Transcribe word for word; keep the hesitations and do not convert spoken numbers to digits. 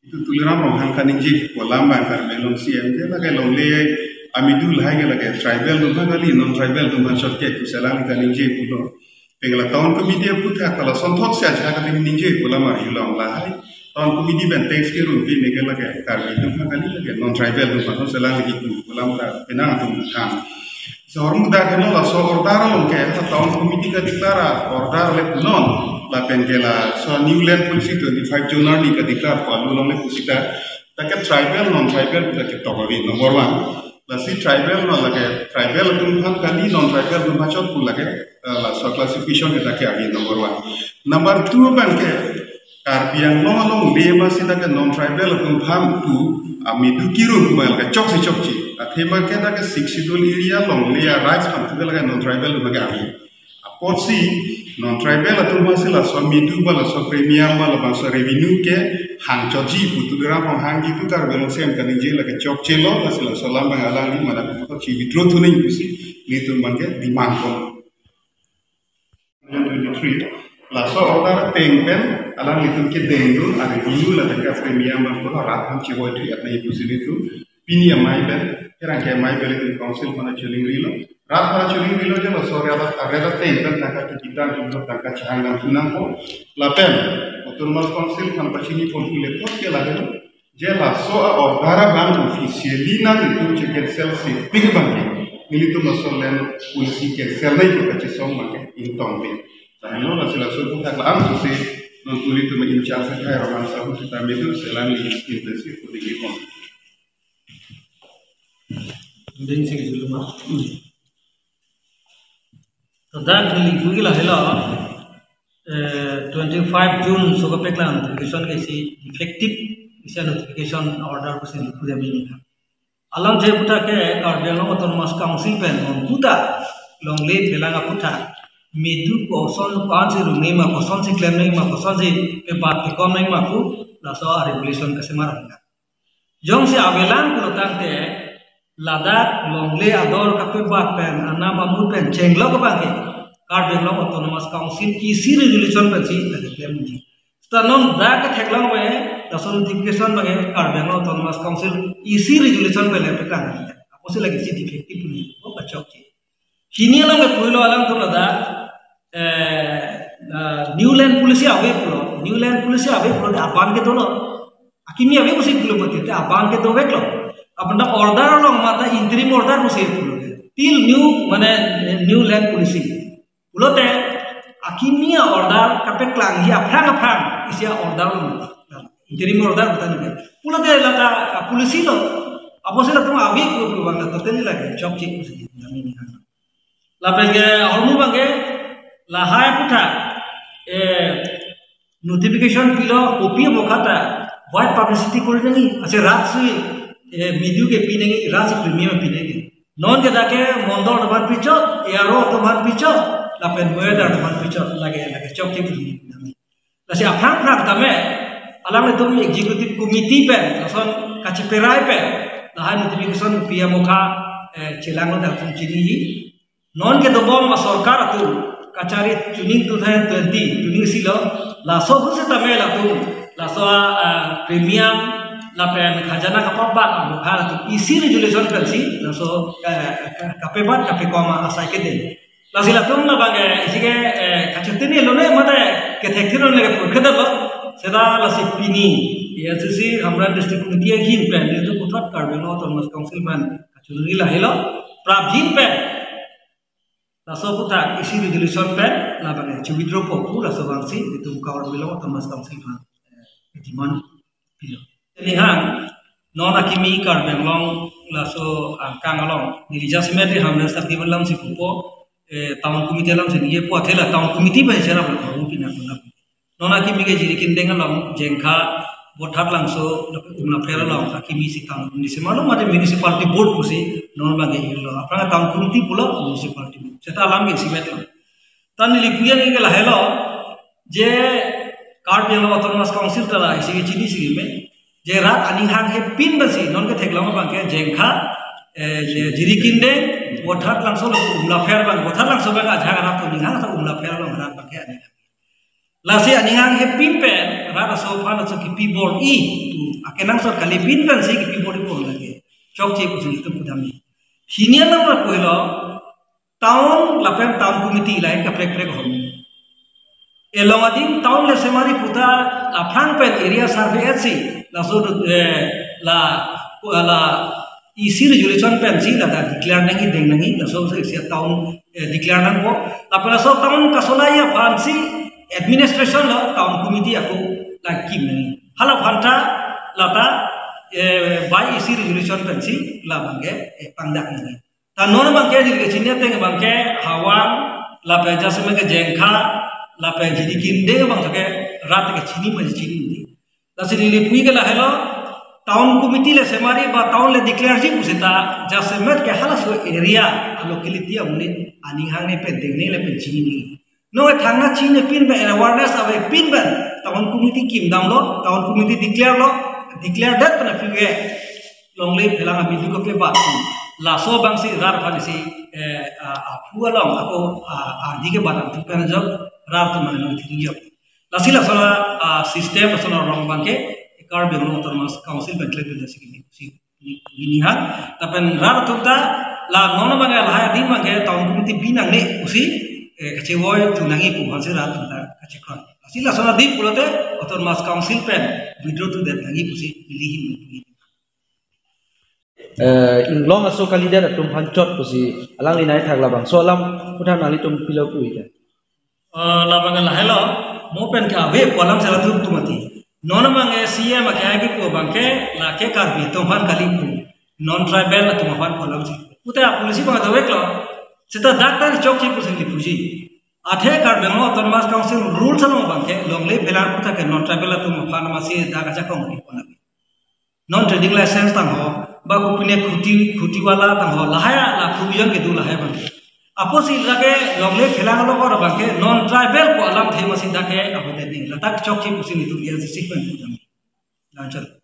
Itu Tuliram Ronghang kaningje pu alam abang Karbi Anglong C M ke lake longle amedu lahai ke lake tribal atum aphan kali, non tribal atum aphan chot ke pu si alang kaningje pulo. Pen la town committee aphuthak la sonthot si ajahak adim ningje pu alam arjulong lahai. Town committee pen thanks ke rumpi ne ke lake Karbi atum aphan kali, lake non tribal atum aphan si alang lagi pu pu alam ta penang atum kan. So hormu dak heno laso order along ke, sa town committee ka declare order le punon, lapen ke laso new land policy twenty-five zone arni ka declare palu longle pusita, ta ke tribal, non tribal ta ke tok avi number one. Lasi tribal non lake tribal atum aphan kali, non tribal atum aphan chot pu lake, eh, laso classification ke ta ke avi number one. Number two abang ke, Karbi Anglong alongle ma sita ke non tribal atum aphan pu amedu kiru pu abang ke chok si chokche. Athema ke ta ke Sixth Schedule area alongle a rights aphan pu ke lake non tribal atum ke avi. Apotsi non tribal atum aphan si laso amedu ba laso premium ba laso revenue ke hangchotji pu Tuliram Ronghang ji pu Karbi Anglong C M kaningje lake chokchelo, lasi laso alam abang alangli mana pu si withdraw thuning pusi nelitum abang ke demand ko. Twenty-three, laso order ateng pen alanglitum kedengdun a revenue lapen ke premium abang pulo rat aphan chevoi thu-et nangji pusi nelitum pini amei pen, kerang ke amei pen nelitum council aphan choningrilo. Rat aphan choningrilo je laso rat, rat ateng pen tangka kikita atum tangka chehang nangthu nangpo. Lapen Autonomous Council aphan pachini pon ule thot ke lake je laso a order abang officially nangtum che-cancel si pik abang ke, nelitum laso land policy cancel nangji pu kachesong abang ke ingtong pik. Tahai lo lasi laso aphuthak la-an susi non nelitum in-charge akhai Ronghang sahu sita medu si alang neli intensive pu digi pon. Ding sing julu ma. To dak neli pu ke lahelo, eh, twenty-five June so kapeklang notification ke isi defective isi notification order ko sing pu jami ni. Alam je aphuthak ke Karbi Anglong Autonomous Council pen non puta longle phelang aphuthak medu koson ko-an si rung nangji ma, koson si klem nangji ma, koson si pebat pekom nangji ma pu laso a regulation kasemar abang. Jongsi avelang pulo tangte ladak longle ador kapebat pen anam amut pen chenglok abang ke Karbi Anglong Autonomous Council isi regulation pensi ladak klem nangji. Seta non dak ketheklong ave, laso notification abang ke Karbi Anglong Autonomous Council isi regulation pen le peklang. Apotsi lake isi defective ni, o kachokche. Hini along ke pulo alangtum ladak, eh, eh, new land policy ave pulo, new land policy ave pulo, abang ke dolo. Akimi ave pusi pulo mati, te abang ke doveklo. Apanta order along mata interim order pusi pulo. Till new, mane, new land policy. Pulote akimi a order kapeklangji aphrang aphrang isi a order lo. Interim order kata ni. Pulote lata, ah, policy lo. Apotsi latum ave pu pu abang totally lake chokche pusi neli nang. Lapen ke ahormu abang ke lahai aphuthak, eh, notification pilo, kopi amokha ta wide publicity kori nangji, ase rat si, eh, medu ke pi nangji, rat si premium pi nangji. Non ke dak ke mondol atum aphan pichot, A R O atum aphan pichot, lapen Moyadar atum aphan pichot, lake, lake chokche pusi neli. Lasi aphrang aphrang tame alanglitum executive committee pen lason kacheperai pen lahai notification pi amokha, eh, chelanglo dak atum chiniji. Non kedobom asorkar atum kachari chuning two thousand twenty chuning silo, laso pusitame latum laso, ah, premium lapen khajana kapabat amokha latum isi regulation pensi laso, eh, ka-, kapebat kapekom asai kedeng. Lasi latum labang ke isi ke, eh, kachotini lone mate kethekthir lone ke purkhedetlo. Seta lasi pini A S D C Hamren District Committee ahin pen nelitum puthot Karbi Anglong Autonomous Council pen kachunri lahelo. Prapjin pen laso aphuthak isi regulation pen labang ke chu-withdraw po pu laso abangsi nelitum Karbi Anglong Autonomous Council aphan, eh, demand pilo. Neli hang non akimi Karbi Anglong laso angkang along neli jasemet Hamren Sub Division alamsi pupo, eh, town committee alamsi ningjepo, athe la town committee pen cherap lo pinang pinang. Non akimi ke Jirikindeng along Jengkha, Boithalangso, Umlapher along akimi si town committee si, malum ada municipality board pusi non abang ke lo. Aphrang town committee pulo municipality board. Seta alam ke isimetlo. Ta neli pu ke lahelo, je Karbi Anglong Autonomous Council ta la isi ke chini si me, je rat aning hanghe pin pensi non ketheklong abang ke Jengkha, eh, je Jirikindeng, Boithalangso lo Umlapher abang, Boithalangso abang ajahak rat aning hang, ta Umlapher along rat abang ke aning hang. Lasi aning hanghe pin pen Rat aso aphan aso kipi bor-i, akenangsot kali pin pensi kipi bor-i pon lake. Chokche pusi nelitum pudam ni. Hini anam ra pulo, town lapen town committee lahai kaprek prek hom. Along adim town le semari puta aphrang pen area survey etsi, laso, eh, la, la E C resolution pensi lata declare nangji, deng nangji, laso si town, eh, declare nangpo. Lapen laso town kasolai aphansi administration lo town committee ako lakim nangji. Hala aphanta lata, eh, by E C resolution pensi labangke, eh, pangdak nangji. Ta non abangke jil kachini ateng abangke Hawang lapen jasemet ke Jengkha lapen Jidikindeng abang ke rat kachini ma chini nangji. Lasi neli pu ke lahelo, town committee le semari ba town le declare ji pusita jasemet ke halaso area a locality amonit aning hangne pen dengne lapen chinine. Non thangna chinine pin pen, awareness ave pin pen town committee kim damlo, town committee declare lo, declare det pen aphi ke longle phelang abidi ko pe ba. Laso abangsi rat aphansi, eh, a, aphu along ako, a, ardi ke baran tu pen jok rat tu mano thiri jok. Lasi laso la, ah, system laso la rong abangke Karbi Anglong Autonomous Council pen klem pen si kini si ini ha. Lapen rat atum ta la non abangke lahai adim abangke town committee bi nangne pusi, eh, kachevoi thu nangji pu aphansi rat atum ta kachekron. Lasi laso la adim pulote Autonomous Council pen withdraw to det nangji pusi ili hin. Eh, inglong aso kalidet atum aphan chot pusi alangli nai thak labangso alam puthak nanglitum pilo pu ite. Eh, labang lahelo, mo pen ke ave pu alam sela tum tumati. Non abangke C M ake agi pu abangke lake Karbi atum aphan kali pu. Non tribal atum aphan pu alam si. Pute a policy abang dovek lo. Seta dak ta chokche pusi neli puji. Athe Karbi Anglong Autonomous Council rules along abangke longle phelang puta ke non tribal atum aphan masi dak ajakong di pon lagi. Non trading license tangho, ba kopine khuti, khuti wala tangho, lahai la provision kedo lahai abang. Apotsi lake longle phelang along abangke non tribal pu alamthe masi dak ke ave det nangji. Ladak chokche pusi nelitum ya sisik pen pudam. Lanchot.